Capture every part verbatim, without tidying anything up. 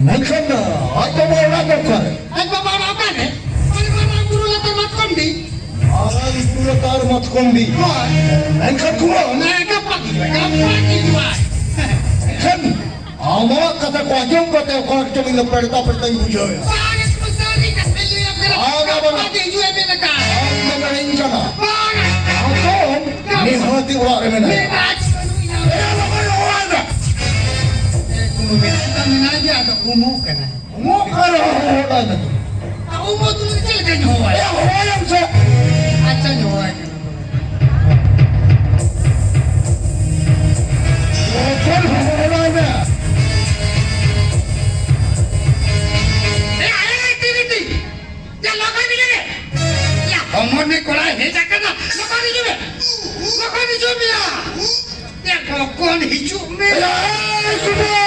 ᱢᱮᱱᱠᱷᱟᱱ ᱟᱡ ᱵᱟᱵᱟ ᱚᱲᱟᱜ ᱫᱚ ᱚᱠᱟᱨᱮ? ᱟᱡ ᱵᱟᱵᱟ ᱚᱲᱟᱜ ᱚᱠᱟᱨᱮ? ᱢᱟᱨᱟᱝ ᱵᱩᱨᱩ ᱞᱟᱛᱟᱨ ᱢᱟᱛᱠᱚᱢ ᱰᱤ᱾ ᱢᱟᱨᱟᱝ ᱵᱩᱨᱩ ᱞᱟᱛᱟᱨ ᱢᱟᱛᱠᱚᱢ ᱰᱤ᱾ ᱦᱳᱭ᱾ ᱢᱮᱱᱠᱷᱟᱱ ᱠᱩᱢᱟᱹᱝ᱾ ᱦᱮᱸ, ᱜᱟᱯᱟ ᱜᱮ ᱦᱤᱡᱩᱜᱼᱟᱭ, ᱜᱟᱯᱟ ᱜᱮ ᱦᱤᱡᱩᱜᱼᱟᱭ᱾ ᱢᱮᱱᱠᱷᱟᱱ ᱟᱢᱟᱜ ᱠᱟᱛᱷᱟ ᱠᱚ ᱟᱸᱡᱚᱢ ᱠᱟᱛᱮ ᱚᱠᱟ ᱨᱮᱪᱚᱝ ᱤᱧ ᱫᱚ ᱯᱮᱲᱛᱟ ᱯᱮᱲᱛᱟᱧ ᱵᱩᱡᱷᱟᱹᱣᱮᱫᱼᱟ᱾ ᱵᱟᱝ, ᱥᱟᱹᱨᱤ ᱠᱟᱛᱷᱟ ᱞᱟᱹᱭᱟᱢ ᱠᱟᱱᱟ᱾ ᱵᱟᱝᱟ, ᱵᱟᱝᱟ᱾ ᱜᱟᱯᱟ ᱜᱮ ᱦᱤᱡᱩᱜᱼᱟᱭ ᱢᱮᱱ ᱟᱠᱟᱫ᱾ ᱟᱢ ᱫᱚ ᱢᱮᱱᱟᱹᱧ ᱠᱟᱱᱟ᱾ ᱵᱟᱝᱟ᱾ ᱟᱢ ᱫᱚ ᱱᱤᱦᱟᱹᱛᱤ ᱚᱲᱟᱜ ᱨᱮ ᱢᱮᱱᱟᱭᱟ᱾ ᱢᱮᱱᱟᱜᱼᱟ, ᱪᱮ ᱵᱟᱹᱱᱩᱜ ᱮᱭᱟ? ᱮᱭᱟ, ᱵᱟᱵᱟ, ᱚᱲᱟᱜ ᱨᱮ᱾ ᱮ, ᱠᱩᱢᱟᱹᱝ ᱢᱮᱱᱟᱭ ᱛᱟᱢ ᱢᱮᱱᱟᱭ ᱜᱮᱭᱟ, ᱟᱫᱚ ᱩᱢᱩᱜ ᱠᱟᱱᱟᱭ᱾ ᱩᱢᱩᱜ ᱠᱟᱱ ᱨᱮᱦᱚᱸ ᱦᱚᱦᱚ ᱜᱚᱫᱟᱭ ᱢᱮ᱾ ᱟ, ᱩᱢᱩᱜ ᱫᱚ ᱪᱮᱫ ᱞᱮᱠᱟᱧ ᱦᱚᱦᱚᱣᱟᱭᱟ? ᱮᱭᱟ, ᱦᱚᱦᱚᱭᱟᱢ ᱥᱮ᱾ ᱟᱪᱪᱷᱟᱧ ᱦᱚᱦᱚᱣᱟᱭ ᱠᱟᱱᱟ᱾ ᱚᱠᱚᱭ ᱦᱚᱦᱚ ᱜᱚᱫᱟᱭ ᱢᱮ? ᱮᱭᱟ, ᱮᱭᱟ, ᱛᱤᱨᱤ, ᱛᱤᱨᱤ᱾ ᱭᱟ, ᱞᱚᱜᱚᱱ ᱦᱤᱡᱩᱜ ᱢᱮ᱾ ᱭᱟ, ᱦᱚᱢᱚᱨ ᱢᱮ ᱠᱚᱲᱟᱭ ᱦᱮᱡ ᱟᱠᱟᱱᱟ᱾ ᱞᱚᱜᱚᱱ ᱦᱤᱡᱩᱜ ᱢᱮ᱾ ᱞᱚᱜᱚᱱ ᱦᱤᱡᱩᱜ ᱢᱮ ᱭᱟ᱾ ᱭᱟ, ᱞᱚᱜᱚᱱ ᱦᱤᱡᱩᱜ ᱢᱮ᱾ ᱮᱭ, ᱠᱩᱢᱟᱨ!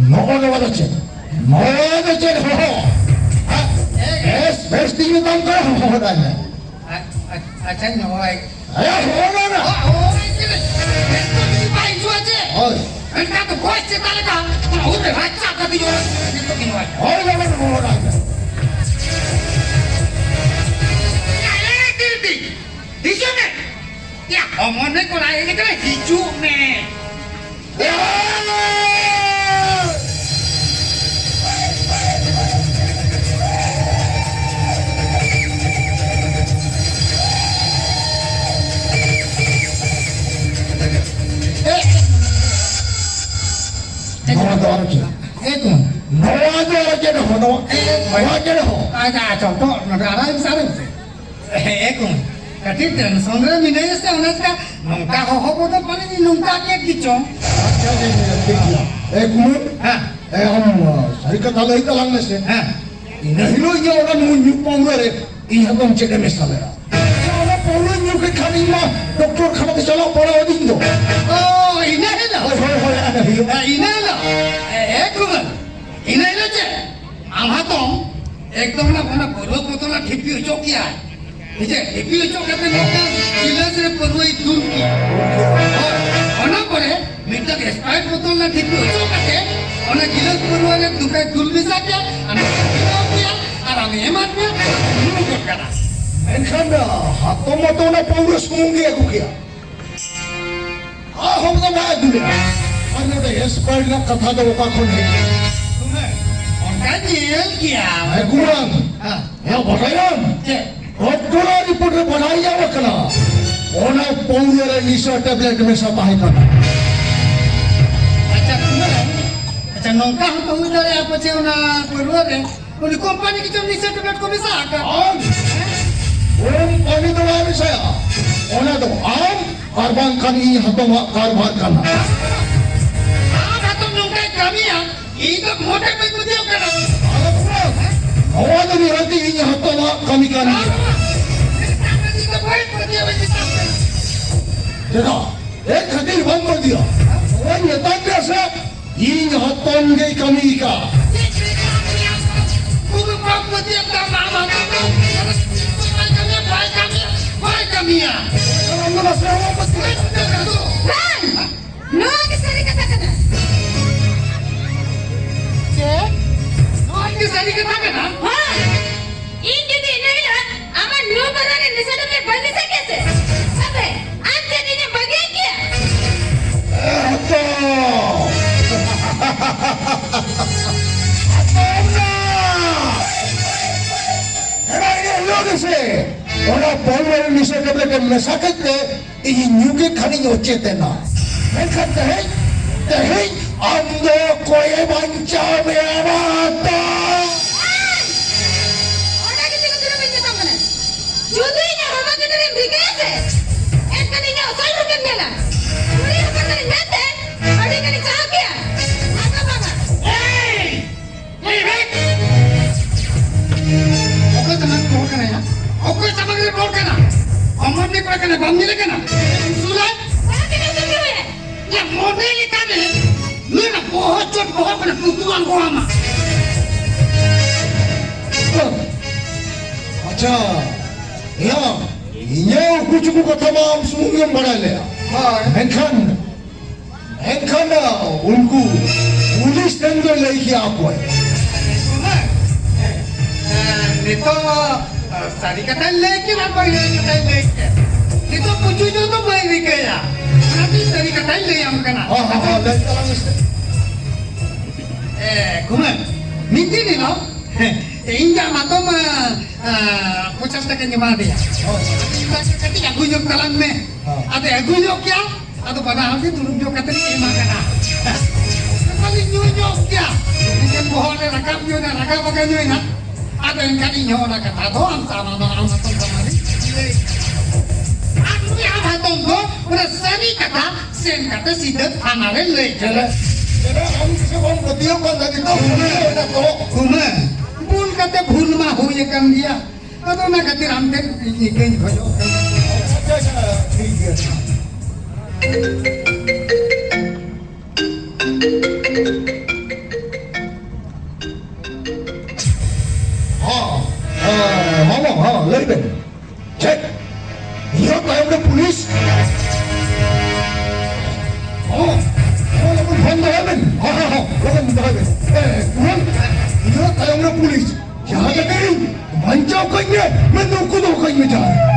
ᱱᱚᱜᱼᱚ ᱱᱚᱣᱟ ᱫᱚ ᱪᱮᱫ? ᱱᱚᱣᱟ ᱫᱚ ᱪᱮᱫ ᱦᱚᱦᱚ? ᱦᱮᱸ? ᱵᱮᱥ, ᱵᱮᱥ ᱛᱤᱧ ᱢᱮᱛᱟᱢ ᱠᱟᱱᱟ, ᱦᱚᱦᱚ ᱫᱟᱭ ᱢᱮ᱾ ᱟ-, ᱟ-, ᱟᱪᱪᱷᱟᱧ ᱦᱚᱦᱚᱣᱟᱭ᱾ ᱦᱮᱸ, ᱦᱚᱦᱚ ᱢᱮ ᱱᱟ᱾ ᱦᱚ-, ᱦᱚᱦᱚᱣᱟᱭ ᱠᱟᱹᱱᱟᱹᱧ᱾ ᱱᱤᱛᱚᱜ ᱡᱩᱫᱤ ᱵᱟᱭ ᱦᱤᱡᱩᱜᱼᱟ ᱪᱮ? ᱦᱳᱭ᱾ ᱮᱱᱠᱷᱟᱱ ᱫᱚ ᱜᱚᱡ ᱪᱮᱛᱟᱱ ᱞᱮᱠᱟ, ᱚᱱᱟ ᱩᱵ ᱨᱮ ᱨᱟᱪᱟ ᱠᱟᱛᱮ ᱡᱚᱨᱟ, ᱱᱤᱛᱚᱜ ᱜᱤᱧ ᱦᱚᱦᱚᱣᱟᱭ᱾ ᱦᱳᱭ, ᱞᱚᱜᱚᱱ ᱦᱚᱦᱚ ᱫᱟᱭ ᱢᱮ᱾ ᱭᱟ, ᱮ, ᱫᱤᱫᱤ, ᱦᱤᱡᱩᱜ ᱢᱮ᱾ ᱭᱟ, ᱦᱚᱢᱚᱨ ᱢᱮ ᱠᱚᱲᱟ, ᱦᱮᱡ ᱟᱠᱟᱱᱟ, ᱦᱤᱡᱩᱜ ᱢᱮ᱾ ᱱᱚᱣᱟ ᱫᱚ ᱟᱨ ᱪᱮᱫ? ᱮᱠᱫᱚᱢ᱾ ᱱᱚᱣᱟ ᱫᱚ ᱟᱨ ᱪᱮᱫ ᱦᱚᱸ? ᱱᱚᱣᱟ, ᱮ, ᱱᱚᱣᱟ ᱪᱮᱫ ᱦᱚᱸ? ᱟᱪᱪᱷᱟ, ᱟᱪᱪᱷᱟ, ᱛᱚ, ᱱᱚᱰᱮ ᱟᱨᱟᱜ ᱮᱢ ᱥᱟᱨᱮ ᱢᱮᱥᱮ᱾ ᱮ ᱠᱩᱢᱟᱹᱝ, ᱠᱟᱹᱴᱤᱡ tension ᱨᱮ ᱢᱮᱱᱟᱭᱟ ᱥᱮ, ᱚᱱᱟ ᱪᱤᱠᱟ ᱱᱚᱝᱠᱟ ᱦᱚᱦᱚ ᱠᱚᱫᱚ ᱯᱟᱞᱮ ᱱᱚᱝᱠᱟ ᱠᱮᱫ ᱜᱮᱪᱚᱝ᱾ ᱟᱪᱪᱷᱟ, ᱟᱪᱪᱷᱟ, ᱟᱪᱪᱷᱟ, ᱴᱷᱤᱠ ᱜᱮᱭᱟ᱾ ᱮ ᱠᱩᱢᱟᱹᱝ, ᱦᱮᱸ᱾ ᱮ, ᱟᱢ, ᱥᱟᱹᱨᱤ ᱠᱟᱛᱷᱟ ᱞᱟᱹᱭ ᱛᱟᱞᱟᱝ ᱢᱮᱥᱮ᱾ ᱦᱮᱸ᱾ ᱤᱱᱟᱹ ᱦᱤᱞᱳᱜ ᱤᱧᱟᱹᱜ ᱚᱱᱟ ᱧᱩ, ᱧᱩ ᱯᱟᱹᱣᱨᱟᱹ ᱨᱮ ᱤᱧ ᱦᱚᱸ ᱪᱮᱫ ᱮ ᱢᱮᱥᱟ ᱞᱮᱫᱟ? ᱚᱱᱟ ᱯᱟᱹᱣᱨᱟᱹ ᱧᱩ ᱠᱮᱫ ᱠᱷᱟᱱ ᱤᱧ ᱢᱟ ᱰᱚᱠᱴᱚᱨ ᱠᱷᱟᱱᱟ ᱛᱮ ᱪᱟᱞᱟᱣ ᱯᱟᱲᱟᱣ ᱟᱹᱫᱤᱧ ᱫᱚ᱾ ᱚ, ᱤᱱᱟᱹ ᱦᱤᱞᱳᱜ? ᱦᱳᱭ, ᱦᱳᱭ, ᱦᱳᱭ, ᱤᱱᱟᱹ ᱦᱤᱞᱳᱜ᱾ ᱦᱮᱸ, ᱤᱱᱟᱹ ᱦᱤᱞᱳᱜ᱾ ᱮ, ᱮ ᱠᱩᱢᱟᱹᱝ, ᱤᱱᱟᱹ ᱦᱤᱞᱳᱜ ᱪᱮᱫ? ᱟᱢ ᱦᱟᱛᱚᱢ ᱮᱠᱫᱚᱢ ᱚᱱᱟ, ᱚᱱᱟ ᱯᱟᱹᱨᱣᱟᱹ ᱵᱚᱛᱚᱞ ᱚᱱᱟ ᱴᱷᱤᱯᱤ ᱚᱪᱚᱜ ᱠᱮᱭᱟ᱾ ᱦᱮᱸ ᱪᱮ? ᱴᱷᱤᱯᱤ ᱚᱪᱚᱜ ᱠᱟᱛᱮ ᱢᱤᱫᱴᱟᱝ ᱜᱤᱞᱟᱹᱥ ᱨᱮ ᱯᱟᱹᱨᱣᱟᱹᱭ ᱫᱩᱞ ᱠᱮᱭᱟ᱾ ᱦᱳᱭ, ᱚᱱᱟ ᱯᱚᱨᱮ ᱢᱤᱫᱴᱟᱝ Sprite ᱵᱚᱛᱚᱞ ᱨᱮ ᱴᱷᱤᱯᱤ ᱚᱪᱚᱜ ᱠᱟᱛᱮ ᱚᱱᱟ ᱜᱤᱞᱟᱹᱥ ᱯᱟᱹᱨᱣᱟᱹ ᱨᱮ ᱫᱩᱠᱟᱭ ᱫᱩᱞ ᱢᱮᱥᱟ ᱠᱮᱭᱟ, ᱟᱨ ᱱᱚᱝᱠᱟ ᱜᱤᱞᱟᱹᱣ ᱠᱮᱭᱟ, ᱟᱨ ᱟᱢᱮ ᱮᱢᱟᱫ ᱢᱮᱭᱟ, ᱟᱨ ᱧᱩ ᱜᱚᱫ ᱠᱟᱫᱟ᱾ ᱮᱱᱠᱷᱟᱱ ᱦᱟᱛᱚᱢ ᱢᱟᱛᱚ ᱚᱱᱟ ᱯᱟᱹᱣᱨᱟᱹ ᱥᱩᱢᱩᱝ ᱜᱮ ᱟᱹᱜᱩ ᱠᱮᱭᱟ᱾ ᱟᱨᱦᱚᱸ ᱫᱚ ᱵᱟᱭ ᱟᱹᱜᱩ ᱞᱮᱫᱟ᱾ ᱟᱨ ᱱᱚᱰᱮ Sprite ᱨᱮᱱᱟᱜ ᱠᱟᱛᱷᱟ ᱫᱚ ᱚᱠᱟ ᱠᱷᱚᱱ ᱦᱮᱡ ᱮᱱᱟ? ᱚᱱᱠᱟ ᱧᱮᱞ ᱜᱮᱭᱟ᱾ ᱦᱮᱸ, ᱜᱩᱲᱟᱹᱝ᱾ ᱦᱮᱸ᱾ ᱦᱮᱸ, ᱵᱟᱰᱟᱭᱟᱢ? ᱪᱮᱫ? ᱰᱚᱠᱴᱚᱨᱟᱜ ᱨᱤᱯᱳᱨᱴ ᱨᱮ ᱵᱟᱰᱟᱭ ᱧᱟᱢ ᱟᱠᱟᱱᱟ, ᱚᱱᱟ ᱯᱟᱹᱣᱨᱟᱹ ᱨᱮ ᱱᱤᱥᱟᱹ ᱴᱮᱵᱞᱮᱴ ᱢᱮᱥᱟ ᱛᱟᱦᱮᱸ ᱠᱟᱱᱟ᱾ ᱟᱪᱪᱷᱟ, ᱜᱩᱲᱟᱹᱝ᱾ ᱟᱪᱪᱷᱟ, ᱱᱚᱝᱠᱟ ᱦᱚᱸᱛᱚ ᱦᱩᱭ ᱫᱟᱲᱮᱭᱟᱜᱼᱟ ᱯᱟᱪᱮ ᱚᱱᱟ ᱯᱟᱹᱣᱨᱟᱹ ᱨᱮ ᱩᱱᱤ ᱠᱳᱢᱯᱟᱱᱤ ᱠᱤᱪᱷᱩ ᱱᱤᱥᱟᱹ ᱴᱮᱵᱞᱮᱴ ᱠᱚ ᱢᱮᱥᱟ ᱟᱠᱟᱫ᱾ ᱵᱟᱝ᱾ ᱠᱳᱢᱯᱟᱱᱤ ᱫᱚ ᱵᱟᱭ ᱢᱮᱥᱟᱭᱟ, ᱚᱱᱟ ᱫᱚ ᱟᱢ ᱟᱨ ᱵᱟᱝᱠᱷᱟᱱ ᱤᱧ ᱦᱟᱛᱚᱢᱟᱜ ᱠᱟᱨᱵᱟᱨ ᱠᱟᱱᱟ᱾ ᱟᱢ ᱦᱟᱛᱚᱢ ᱱᱚᱝᱠᱟᱭ ᱠᱟᱹᱢᱤᱭᱟ, ᱤᱧ ᱫᱚ ᱢᱚᱴᱮ ᱵᱟᱹᱧ ᱯᱟᱹᱛᱭᱟᱹᱣ ᱠᱟᱱᱟ᱾ ᱟᱞᱚᱢ ᱨᱚᱲ᱾ ᱱᱚᱣᱟ ᱫᱚ ᱱᱤᱦᱟᱹᱛᱤ ᱤᱧ ᱦᱟᱛᱚᱢᱟᱜ ᱠᱟᱹᱢᱤ ᱠᱟᱱ ᱜᱮᱭᱟ᱾ ᱤᱧ ᱫᱚ ᱵᱟᱹᱧ ᱯᱟᱹᱛᱭᱟᱹᱣ, ᱤᱧ ᱫᱚ ᱪᱮᱫᱟᱜ? ᱮᱱ ᱠᱷᱟᱹᱛᱤᱨ ᱵᱟᱢ ᱯᱟᱹᱛᱭᱟᱹᱣ᱾ ᱱᱚᱣᱟᱧ ᱢᱮᱛᱟᱫ ᱢᱮᱭᱟ ᱥᱮ? ᱤᱧ ᱦᱚᱯᱚᱱ ᱜᱮ ᱠᱟᱹᱢᱤ ᱠᱟ᱾ ᱩᱱᱤ ᱵᱟᱢ ᱯᱟᱹᱛᱭᱟᱹᱣ ᱠᱟᱱᱟ, ᱟᱢ ᱦᱚᱯᱚᱱ ᱫᱚ ᱵᱟᱭ ᱠᱟᱹᱢᱤᱭᱟ, ᱵᱟᱭ ᱠᱟᱹᱢᱤᱭᱟ, ᱵᱟᱭ ᱠᱟᱹᱢᱤᱭᱟ᱾ ᱟᱢ ᱫᱚ ᱱᱟᱥᱮ ᱦᱚᱸ ᱵᱟᱢ ᱯᱟᱹᱛᱭᱟᱹᱣ᱾ ᱵᱟᱝ! ᱱᱚᱣᱟ ᱜᱮ ᱥᱟᱹᱨᱤ ᱠᱟᱛᱷᱟ ᱠᱟᱱᱟ᱾ ᱪᱮᱫ? ᱱᱚᱣᱟ ᱜᱮ ᱥᱟᱹᱨᱤ ᱠᱟᱛᱷᱟ ᱠᱟᱱᱟ? ᱦᱳᱭ! ᱤᱧ ᱡᱩᱫᱤ ᱤᱱᱟᱹ ᱦᱤᱞᱳᱜ ᱟᱢᱟᱜ ᱧᱩ ᱯᱟᱹᱣᱨᱟᱹ ᱨᱮ ᱱᱮᱥᱟ ᱠᱟᱛᱮ ᱵᱟᱹᱧ ᱱᱮᱥᱟ ᱠᱮᱭᱟ ᱥᱮ, ᱛᱚᱵᱮ ᱟᱢ ᱪᱮᱫ ᱤᱧᱮᱢ ᱵᱟᱹᱜᱤᱭᱟᱹᱧ ᱠᱮᱭᱟ? ᱮ ᱦᱚᱯᱚᱱ! ᱦᱚᱯᱚᱱ ᱱᱟ! ᱮᱨᱟ, ᱤᱱᱟᱹ ᱦᱤᱞᱳᱜ ᱜᱮᱥᱮ ᱚᱱᱟ ᱯᱟᱹᱣᱨᱟᱹ ᱨᱮ ᱱᱮᱥᱟ ᱠᱟᱛᱮ ᱢᱮᱥᱟ ᱠᱟᱛᱮ ᱤᱧ ᱧᱩ ᱠᱮᱫ ᱠᱷᱟᱱᱤᱧ ᱚᱪᱮᱛ ᱮᱱᱟ᱾ ᱢᱮᱱᱠᱷᱟᱱ ᱛᱮᱦᱮᱧ, ᱛᱮᱦᱮᱧ ᱟᱢ ᱫᱚ ᱚᱠᱚᱭᱮ ᱵᱟᱧᱪᱟᱣ ᱢᱮᱭᱟ ᱨᱟᱛᱟ? ᱚᱸᱰᱮ ᱜᱮ ᱛᱤᱸᱜᱩ ᱛᱤᱸᱜᱩ ᱵᱟᱹᱧ ᱢᱮᱛᱟᱢ ᱠᱟᱱᱟ᱾ ᱡᱩᱫᱤ ᱤᱧᱟᱜ ᱦᱚᱲᱢᱚ ᱪᱮᱛᱟᱱ ᱨᱮᱢ ᱨᱤᱠᱟᱹᱭᱟ ᱥᱮ, ᱮᱱᱠᱷᱟᱱ ᱤᱧᱟᱜ ᱚᱥᱚᱞ ᱨᱩᱯᱮᱢ ᱧᱮᱞᱟ᱾ ᱠᱩᱲᱤ ᱦᱚᱯᱚᱱ ᱠᱟᱹᱱᱟᱹᱧ ᱢᱮᱱᱛᱮ ᱟᱹᱰᱤ ᱜᱟᱱᱤᱧ ᱥᱟᱦᱟᱣ ᱠᱮᱭᱟ᱾ ᱟᱫᱚ ᱵᱟᱵᱟ᱾ ᱮᱭ! ᱮᱭ, ᱵᱮᱴ! ᱚᱠᱚᱭ ᱥᱟᱢᱟᱝ ᱨᱮ ᱨᱚᱲ ᱠᱟᱱᱟᱭᱟ? ᱚᱠᱚᱭ ᱥᱟᱢᱟᱝ ᱨᱮ ᱨᱚᱲ ᱠᱟᱱᱟ? ᱦᱚᱢᱚᱨ ᱨᱤᱱᱤᱡ ᱠᱚᱲᱟ ᱠᱟᱱᱟᱭ, ᱵᱟᱢ ᱧᱮᱞᱮ ᱠᱟᱱᱟ? ᱩᱥᱩᱞᱟᱭ? ᱵᱟᱝ ᱧᱮᱞ ᱠᱟᱱᱟ, ᱩᱥᱩᱞᱟᱭ᱾ ᱭᱟ, ᱢᱚᱱᱮ ᱞᱮᱠᱟᱱᱮ, ᱱᱩᱭ ᱢᱟ ᱵᱚᱦᱚᱜ ᱪᱚᱴ ᱵᱚᱦᱚᱜ ᱠᱷᱚᱱᱮ ᱯᱩᱛᱩ ᱟᱬᱜᱚ ᱟᱢᱟ᱾ ᱭᱟ, ᱤᱧᱟᱹᱜ ᱩᱠᱩ ᱪᱩᱠᱩ ᱠᱟᱛᱷᱟ ᱢᱟ ᱟᱢ ᱥᱩᱢᱩᱝ ᱜᱮᱢ ᱵᱟᱲᱟᱭ ᱞᱮᱭᱟ᱾ ᱦᱳᱭ᱾ ᱢᱮᱱᱠᱷᱟᱱ, ᱢᱮᱱᱠᱷᱟᱱ ᱩᱱᱠᱩ ᱯᱩᱞᱤᱥ ᱴᱷᱮᱱ ᱫᱚ ᱞᱟᱹᱭ ᱠᱮᱜᱼᱟ ᱚᱠᱚᱭ? ᱱᱤᱛᱚᱜ ᱥᱟᱹᱨᱤ ᱠᱟᱛᱷᱟᱧ ᱞᱟᱹᱭ ᱠᱮᱫᱟ, ᱵᱟᱹᱲᱤᱡ ᱠᱟᱛᱷᱟᱧ ᱞᱟᱹᱭ ᱠᱮᱫᱟ᱾ ᱱᱤᱛᱚᱜ ᱯᱩᱪᱩ ᱧᱚᱜ ᱫᱚ ᱵᱟᱹᱧ ᱨᱤᱠᱟᱹᱭᱟ, ᱚᱱᱟᱛᱮ ᱥᱟᱹᱨᱤ ᱠᱟᱛᱷᱟᱧ ᱞᱟᱹᱭᱟᱢ ᱠᱟᱱᱟ᱾ ᱦᱚᱸ, ᱦᱚᱸ, ᱦᱚᱸ, ᱞᱟᱹᱭ ᱛᱟᱞᱟᱝ ᱢᱮᱥᱮ᱾ ᱮ, ᱠᱩᱢᱟᱹᱝ, ᱢᱤᱫ ᱫᱤᱱ ᱦᱤᱞᱳᱜ, ᱦᱮᱸ, ᱤᱧ ᱫᱚ ᱢᱟᱛᱚᱢ, ᱟ, ᱟ, ᱯᱚᱪᱟᱥ ᱴᱟᱠᱟᱧ ᱮᱢᱟ ᱫᱮᱭᱟ᱾ ᱦᱳᱭ᱾ ᱤᱧ ᱫᱚ ᱠᱟᱹᱴᱤᱡ ᱟᱹᱜᱩ ᱧᱚᱜ ᱛᱟᱞᱟᱝ ᱢᱮ᱾ ᱦᱚᱸ᱾ ᱟᱫᱚ ᱟᱹᱜᱩ ᱧᱚᱜ ᱠᱮᱭᱟ, ᱟᱫᱚ ᱵᱟᱱᱟ ᱦᱚᱲ ᱜᱮ ᱫᱩᱲᱩᱵ ᱧᱚᱜ ᱠᱟᱛᱮ ᱞᱤᱧ ᱮᱢᱟ ᱠᱟᱱᱟ᱾ ᱚᱱᱟᱞᱤᱧ ᱧᱩ ᱧᱚᱜ ᱠᱮᱭᱟ, ᱢᱤᱫᱴᱮᱱ ᱵᱚᱦᱚᱜ ᱨᱮ ᱨᱟᱠᱟᱵ ᱧᱚᱜ ᱮᱱᱟ, ᱨᱟᱠᱟᱵ ᱟᱠᱟ ᱧᱚᱜ ᱮᱱᱟ᱾ ᱟᱫᱚ ᱮᱱᱠᱷᱟᱱ ᱤᱧ ᱦᱚᱸ ᱚᱱᱟ ᱠᱟᱛᱷᱟ ᱫᱚ ᱟᱢ ᱥᱟᱢᱟᱝ ᱫᱚ ᱟᱢ ᱦᱟᱛᱚᱢ ᱥᱟᱢᱟᱝ ᱨᱤᱧ ᱞᱟᱹᱭ᱾ ᱟᱨ ᱱᱩᱭ ᱟᱢ ᱦᱟᱛᱚᱢ ᱫᱚ ᱚᱱᱟ ᱥᱟᱹᱨᱤ ᱠᱟᱛᱷᱟ ᱥᱮᱱ ᱠᱟᱛᱮ ᱥᱤᱫᱷᱟᱹ ᱛᱷᱟᱱᱟ ᱨᱮ ᱞᱟᱹᱭ ᱠᱮᱫᱟ᱾ ᱪᱮᱫ? ᱪᱮᱫ? ᱟᱢ ᱥᱮ ᱵᱟᱢ ᱯᱟᱹᱛᱭᱟᱹᱣ ᱠᱟᱱ ᱛᱟᱹᱠᱤᱱ ᱫᱚ? ᱚᱱᱟ ᱠᱚ ᱠᱩᱢᱟᱹᱝ, ᱵᱷᱩᱞ ᱠᱟᱛᱮ ᱵᱷᱩᱞ ᱢᱟ ᱦᱩᱭ ᱟᱠᱟᱱ ᱜᱮᱭᱟ᱾ ᱟᱫᱚ ᱚᱱᱟ ᱠᱷᱟᱹᱛᱤᱨ ᱟᱢ ᱴᱷᱮᱱ ᱤᱧ ᱤᱠᱟᱹᱧ ᱠᱷᱚᱡᱚᱜ ᱠᱟᱱᱟ᱾ ᱟᱪᱪᱷᱟ, ᱟᱪᱪᱷᱟ, ᱴᱷᱤᱠ ᱜᱮᱭᱟ᱾ ᱦᱚᱸ, ᱦᱚᱸ, ᱦᱚᱸ, ᱦᱚᱸ, ᱞᱟᱹᱭ ᱵᱮᱱ᱾ ᱪᱮᱫ? ᱤᱧᱟᱹᱜ ᱛᱟᱭᱚᱢ ᱨᱮ ᱯᱩᱞᱤᱥ? ᱦᱚᱸ, ᱦᱚᱸ, ᱞᱚᱜᱚᱱ ᱯᱷᱳᱱ ᱫᱚᱦᱚᱭ ᱵᱮᱱ᱾ ᱦᱚᱸ, ᱦᱚᱸ, ᱦᱚᱸ, ᱞᱚᱜᱚᱱ ᱫᱚᱦᱚᱭ ᱵᱮᱱ᱾ ᱮ, ᱯᱩᱞᱤᱥ? ᱤᱧᱟᱹᱜ ᱛᱟᱭᱚᱢ ᱨᱮ ᱯᱩᱞᱤᱥ? ᱡᱟᱦᱟᱸ ᱞᱮᱠᱟ ᱤᱧ ᱵᱟᱧᱪᱟᱣ ᱠᱟᱹᱧ ᱢᱮ, ᱢᱮᱱ ᱫᱚ ᱩᱱᱠᱩ ᱫᱚᱦᱚ ᱠᱟᱹᱧ ᱢᱮ ᱡᱟᱦᱟᱸ᱾